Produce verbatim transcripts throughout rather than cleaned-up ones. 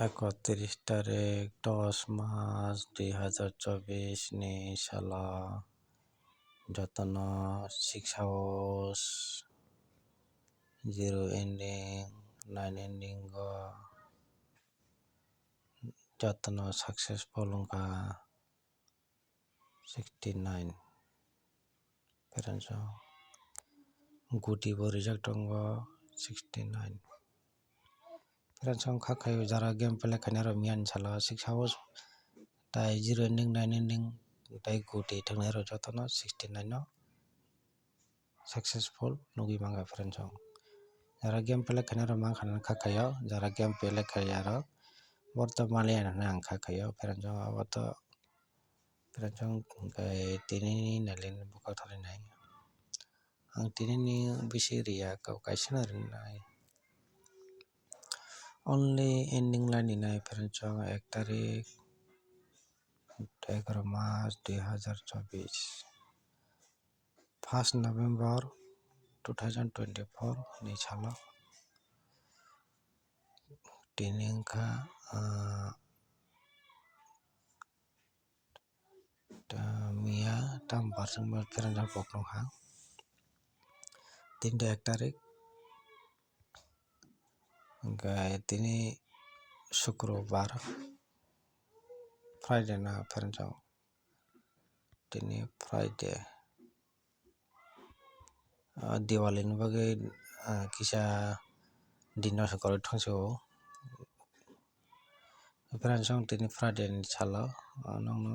Ekotris tarik dos mas dui hazar chobis ni salo jotono six house, zero ending, nine ending o jotono successful wngkha sixty nine. Friends, o guti bo rijak tongo sixty nine. Friends, o kha khaio jara game play khainai rok miyani salo six house tai zero ending, nine ending tai guti thwngnairok jotono sixty nine no successful nugwi mankha, friends, o. Jara game play khainai rok mankha nang kha khaio, jara game play khaiya rok borok to maliya hinwi ang kha khaio, friends, o. Abo to, friends, o, hwnkhe tini ni nalini bwkhak thani nai. Ang tini ni bisi riya, kok kaisa no rinai. Only ending line ni nai, friends, o, ek tarik, egaroh mas dui hazar chobis, first November two thousand twenty four ni salo. Tini wngkha, ah, ta miya tam barjak ma pherang jak pok nokha. Tini de ek tarik, hwnkhe tini Sukrobar, Friday no pherang jak. Tini Friday. Ah, Diwali ni bagwi, ah, kisa din no se kwrwi thangsu o. Friends, o tini Friday ni salo, ah, nokno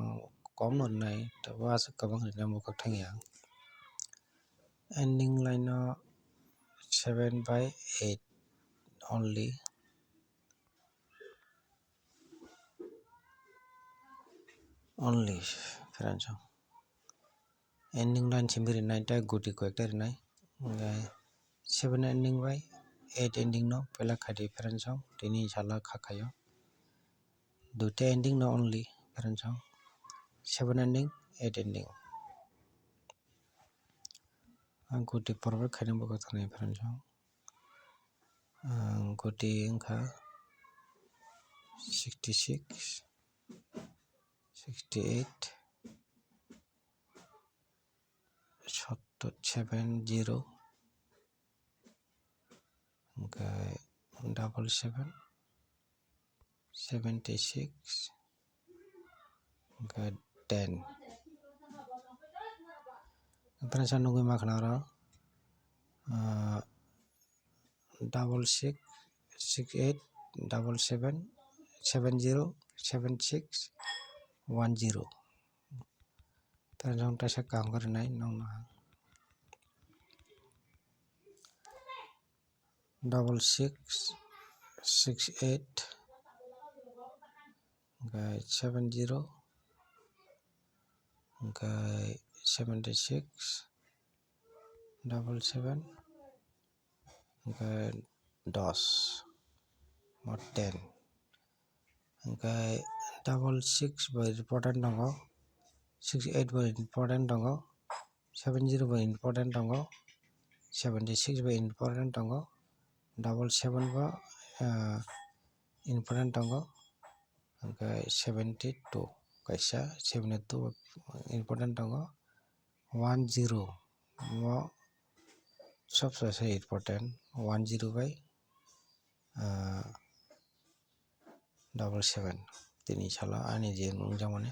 kom no rinai, tei bo aswk kwbang rinai bwkhak thangya. Ending line o seven by eight only. Only, friends, o. Ending line simi rinai tei guti koi ekta rinai. Hwnkhe seven ending bai eight ending no pela khaidi, friends, o. Tini salo kha khaio. Duita ending no only, friends, o. Seven ending, eight ending. Ang guti forward khaina bwkhak thani, friends, o. Ang guti wngkha sixty six, sixty eight, sottor, seven zero, hwnkhe double seven, seventy six, hwnkhe ten. Friends, o nugwi mankha na oro, ah, double six, six eight, double seven, seven zero, seven six, one zero. Friends, o kaisa kaham khe rinai nokno ang. Double six, six eight, hwnkhe seven zero, hwnkhe seventy six, double seven, hwnkhe dos, mo ten. Hwnkhe double six bo important tongo, six eight bo important tongo, seven zero bo important tongo, seventy six bo important tongo, double seven bo, ah, important tongo, hwnkhe seventy two kaisa, seventy two important tongo, one zero mo sobse se important, one zero bai, ah, double seven. Tini salo ani je nukjakmani.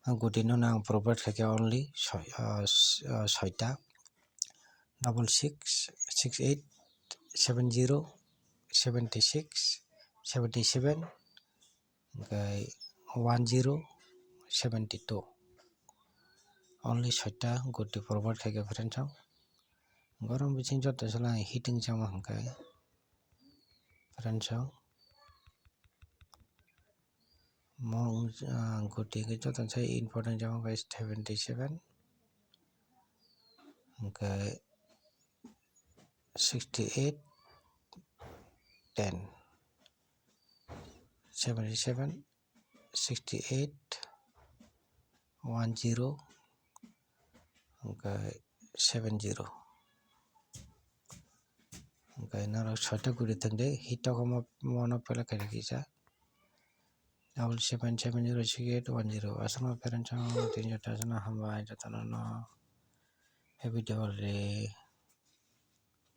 Ang guti no ang provide khaikha only soi-, ah, s-, ah, soita. Double six, six eight, seven zero, seventy six, seventy seven, hwnkhe one zero, seventy two. Only soita guti provide khaikha, friends, o. Borok bising joto salo hitting chama hwnkhe, friends, o. Mo wng, ah, guti hwnkhe jotono sai important jama bai seventy seven, hwnkhe sixty eight, ten, seventy seven, sixty eight, one zero, hwnkhe seven zero. Hwnkhe norok soita guri tongdi, hito khe mo-, mono pela khaidi kisa. double seven seven zero six eight one zero. Aswkno parents ang tini joto jotono hambai jotono no happy Diwali.